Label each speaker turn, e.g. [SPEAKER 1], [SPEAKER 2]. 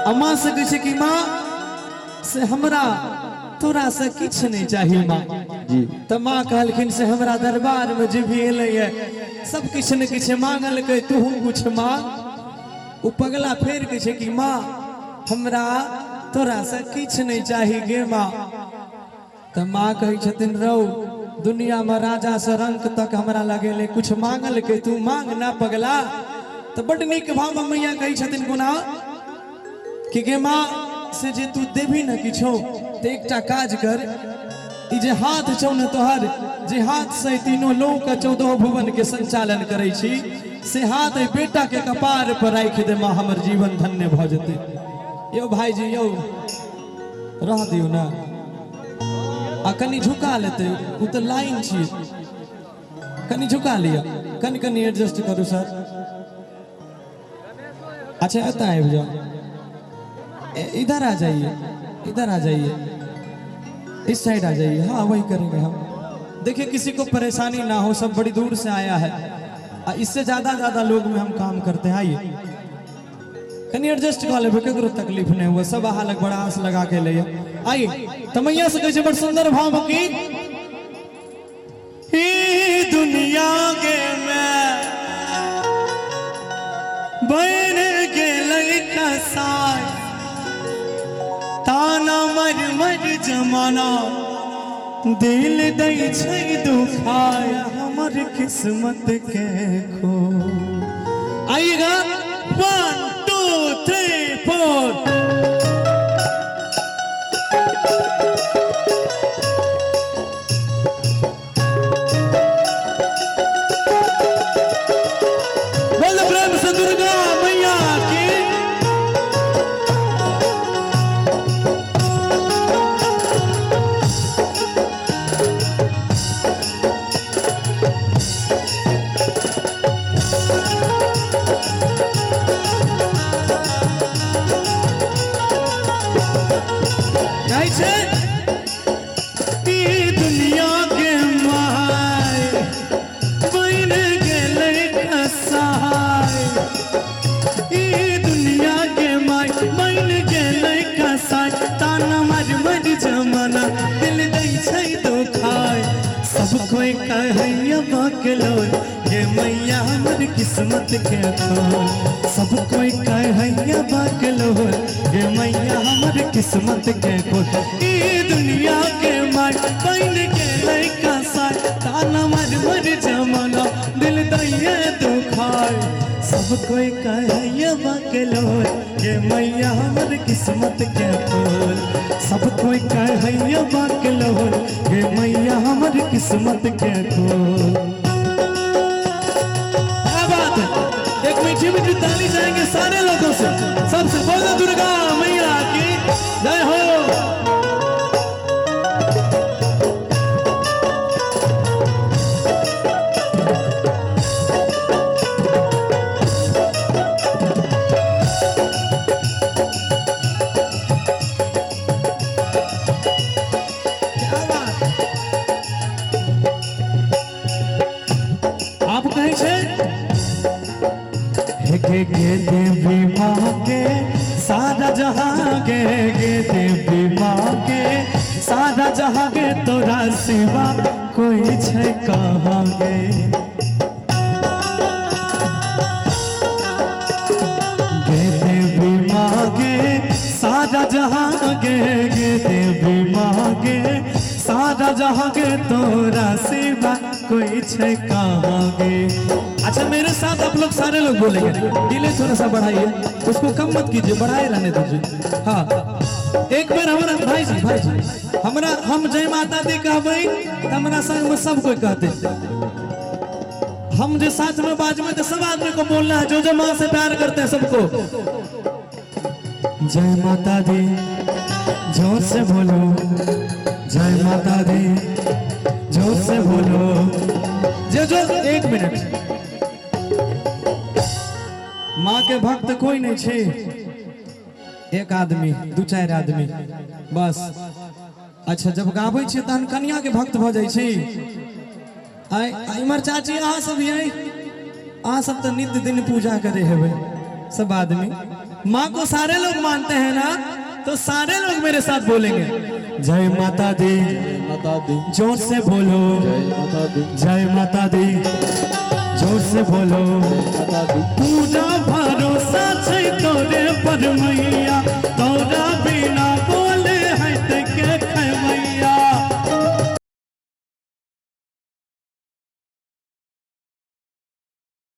[SPEAKER 1] आ माँ से कहै छै कि माँ से हमरा तोरा से किछु नहीं चाही माँ।
[SPEAKER 2] जी।
[SPEAKER 1] तऽ माँ कहलखिन से हमरा दरबार में जे भी एलै है सब किछु ने किछु मांगलकै, तूहू कुछ मांग। ओ पगला फेर कहै छै कि माँ हमरा तोरा से किछु नहीं चाही गे माँ। तऽ माँ कहै छथिन रौ दुनिया में राजा से रंक तक हमरा लगेले कुछ मांगलकै, तू मांग ना पगला। तऽ बड नीक भाव में मैया कहै छथिन कोना कि गे माँ से जे तू देबी न किछो तऽ एकटा काज कर, ई जे हाथ छौ ने तोहर, जे हाथ से तीनों लोक 14 भुवन के संचालन करै छी, से हाथ एहि बेटा के कपार पर राखि दे माँ, हमर जीवन धन्य भऽ जेतै। यौ भाईजी यौ रह दियौ ना, आ कनि झुका लेतै, ओ तऽ लाइन छियै, कनि झुका लिअ, कनि कनि एडजस्ट करू सर। अच्छा एतऽ आबि जाओ, इधर आ जाइए, इधर आ जाइए, इस साइड आ जाइए। हाँ वही करेंगे हम। देखिए किसी को परेशानी ना हो, सब बड़ी दूर से आया है, इससे ज्यादा ज्यादा लोग में हम काम करते हैं। आइए कनी एडजस्ट कऽ लेबै, ककरो तकलीफ नहीं हुआ, सब अहाँ लग बड़ा आस लगा के लैया। आइए तऽ मैया से कहै छै बड़ सुंदर भाव की ई दुनिया के में बन गेलै कसाई, ताना मर मर जमाना दिल दै छै दुखाय, हमर किस्मत के खो। आइएगा 1 2 3 4। बोल प्रेम से दुर्गा मैया की। दुनिया के my बन गेलै कसाई, ई दुनिया के my बन गेलै कसाई, ताना मार मर जमाना दिल दै छै दुखाय, सब कोई कहैया बकलोल गे मैया हमर किस्मत के खोल, सब कोई कहैया बकलोल गे मैया हमर किस्मत के खोल। ई दुनिया के my बन गेलै कसाई, ताना मार मर जमाना दिल दैया दुखाय, सब कोई कहैया बकलोल गे मैया हमर किस्मत के खोल, सब कोई कहैया बकलोल गे मैया हमर किस्मत के खोल। क्या बात है, एक मीठी मीठी ताली जाएंगे सारे लोगों से, सबसे बोलो दुर्गा मैया की जय हो। आप कहे छे गे गे देवी माँ के सारा जहां गे गे देवी माँ के सारा जहां गे तोरा सिवा कोई छे कहाँ गे। गे देवी माँ गे सारा जहां गे गे देवी माँ गे सारा जहां गे तोरा सिवा कोई छे कहाँ गे। अच्छा मेरे साथ आप लोग सारे लोग बोलेंगे, डिले थोड़ा सा बढ़ाइए, उसको कम मत कीजिए, बढ़ाए रहने दीजिए। हाँ एक बार हमारा भाई जी, भाई जी हमारा हम जय माता दी कहबै हमारा संग में सब कोई कहते, हम जो साथ में बाजमे तो सब आदमी को बोलना है, जो जो माँ से प्यार करते हैं सबको जय माता दी जोर से बोलो, जय माता दी जोर से बोलो। जो जो एक मिनट, माँ के भक्त कोई नहीं छे, एक आदमी दू चार आदमी बस। अच्छा जब गाबै छियै तहन कनिया के भक्त भ जाइ छी। आइ इमहर चाची अहाँ सब यै, अहाँ सब तऽ नित्य दिन पूजा करे हेबै सब आदमी, माँ को सारे लोग मानते हैं ना, तो सारे लोग मेरे साथ बोलेंगे जय माता दी।
[SPEAKER 2] माता दी।
[SPEAKER 1] जोर से बोलो
[SPEAKER 2] जय माता दी।
[SPEAKER 1] जय माता दी। जोर से बोलो।
[SPEAKER 2] माता दी।
[SPEAKER 1] पूरा भरोसा छै तोरे पर मैया,